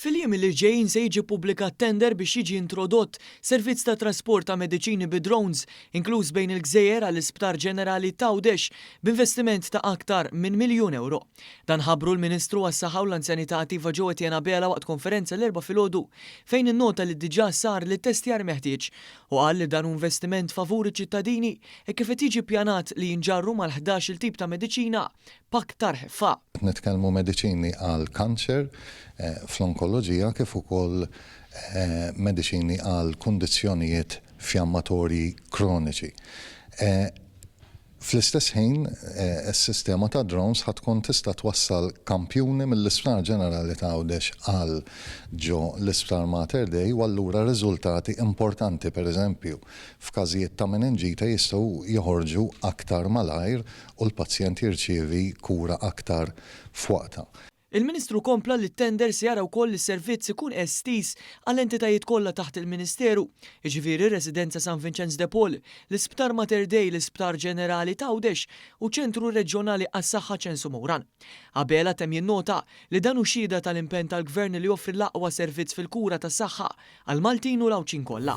Fil-jiem li ġejjin se jiġi ppubblikat tender biex jiġi introdott servizz ta' trasport ta' mediċini bi drones, inkluż bejn il-gżejjer għall-Isptar Ġenerali t'Għawdex b'investiment ta' aktar minn miljun ewro. Dan ħabbru l-Ministru għas-Saħħa u l-Anzjanità Attiva Jo Etienne Abela waqt konferenza l-Erbgħa filgħodu fejn innota li diġà sar l-ittestjar meħtieġ u qal li dan hu investiment favur iċ-ċittadini hekk kif qed jiġi ppjanat li jinġarru mal-ħdax-il tip ta' mediċina b'aktar ħeffa. Qed nitkellmu mediċini għal kanċer fl-onkoloġija kif ukoll mediċini għal kundizzjonijiet fjammatorji kroniċi. Fl-istess ħin, is-sistema ta' drones ħa tkun tista' twassal kampjuni mill-Isptar Ġenerali ta' Għawdex għal ġo l-Isptar Mater Dei u allura riżultati importanti, pereżempju, f'każijiet ta' meninġite jistgħu joħorġu aktar malajr u l-pazjent jirċievi kura aktar f'waqtha. Il-Ministru kompla li t-tender se jara wkoll li s-servizz ikun estiż għall-entitajiet kollha taħt il-Ministeru, jiġifieri r-Residenza San Vinċenz de Paul, l-Isptar Mater Dei, l-Isptar Ġenerali t'Għawdex u ċ-Ċentru Reġjonali għas-Saħħa Ċensu Mouran. Abela temm jinnota li dan hu xhieda tal-impenn tal-Gvern li joffri l-aqwa servizz fil-kura tas-saħħa għall-Maltin u l-Għawdxin kollha.